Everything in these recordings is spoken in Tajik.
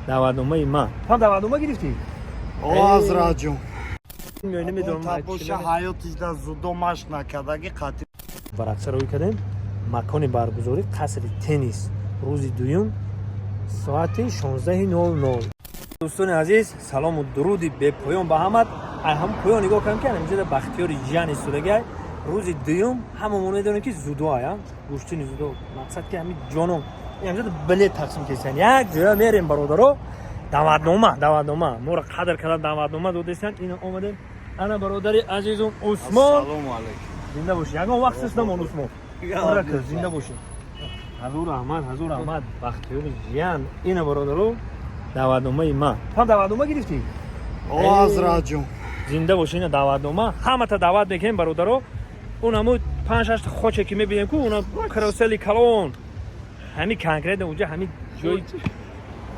Даъватномаи ман. Ту даъватнома гирифтӣ? О, Азраҷон. Намедонам. Та боша, ҳаётишда зудо машқ накардаги қатъи. Варақча рӯй кардем. Макони баргузорӣ қасри теннис, рӯзи дуюм, соати 16:00. Дӯстони азиз, салому дуруди бепоён ба ҳамат. Ай ҳам поён нигоҳ кардем, ки ҳаминҷода Бахтиёри ҷиян истодагиай. Рӯзи дуюм ҳамамон медонем, ки зудо ая, гӯштини зудо. Мақсад, ки ҳами ҷоном ҳаминҷода билет тақсим кесиян. Як ҷоя мерем, бародаро. Даъватнома моро қадр кардан, даъватнома додестанд. Ина омадем. Ана бародари азизум Усмон. Ассалому алайкум. Зинда бошӣ, ягон вақт сис намон, Усмон. Барака, зинда бошӣ. Ҳазур раҳмат, ҳазур раҳмат, Бахтиёри ҷиян. Ина, бародаро, даъватномаи ман. Ту даъватнома гирифтӣ? О, Азраҷон. Зинда бошӣ. Ина даъватнома, ҳамата даъват мекунем, бародаро. Он ҳаму панҷ шашта хоче, ки мебинем ку, уна карусели калон, ҳами конкретно унҷа, ҳами ҷои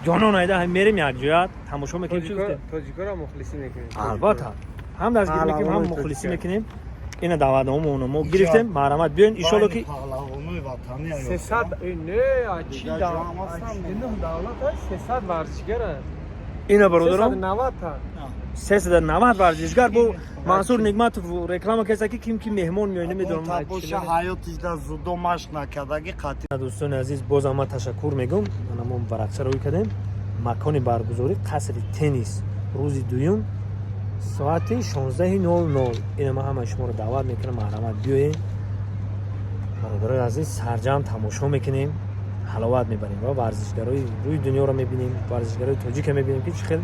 ҷонон айда, ҳами мерем, як ҷоя тамошо мекунем. Чӣ гуфтем? Тоҷикоро мухлисӣ мекунем. Албатта, ҳам дастгирӣ мекунем, ҳам Паҳлавонои мухлисӣ тоҷика. мекунем. Ина даъватномаона мо гирифтем. Марҳамат, биён, иншолло, ки Паҳлавонои ватанӣ. 300, не, чи Дигар ҷо ҳам ҳастанд. давлат аст, 300 варзишгар аст. Ина, бародарон. 390 та. 390 варзишгар. Бо Мансур Нигматов реклама кеса, ки ким ки меҳмон меояд, намедонам. Та боша, ҳаётишда зудо машқ накардаги қатъи. Дӯстони азиз, бозам ман ташаккур мегӯм. Ана мо варақча рӯй кардем. Макони баргузорӣ қасри теннис, рӯзи дуюм, соати 16:00. Ина ман ҳамаи шуморо даъват мекунам. Марҳамат, биёед, бародарои азиз. Сарҷамъ тамошо мекунем, ҳаловат мебарем ва варзишгарои рӯи дунёро мебинем, варзишгарои тоҷика мебинем, ки чӣ хел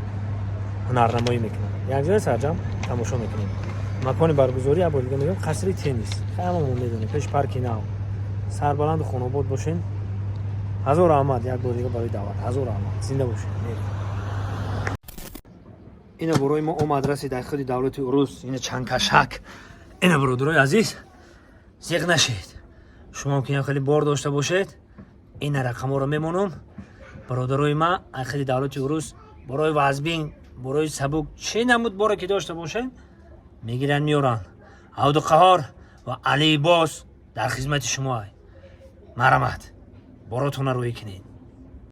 ҳунарнамоӣ мекунанд. Якҷоя сарҷамъ тамошо мекунем. Макони баргузорӣ, як бор дига мегӯям, қасри теннис, ҳамамон медонем, пеши парки нав. Сарбаланду хонобод бошен. Ҳазор раҳмат як бор дига барои даъват. Ҳазор раҳмат, зинда бошед. Мерем. Ина борои мо омад, расид ай худи давлати урус. Ина чанкашак. Ина, бародарои азиз, зиқ нашед. Шумо ки хеле бор дошта бошед, ина рақамҳоро мемонам. Бародарои ма, ай худи давлати урус борои вазбин, борои сабук, чӣ намуд боре ки дошта бошед, мегиранд, меоранд. Абдуқаҳор ва Алибос дар хизмати шумо. Ай марҳамат, боротона рӯй кунед.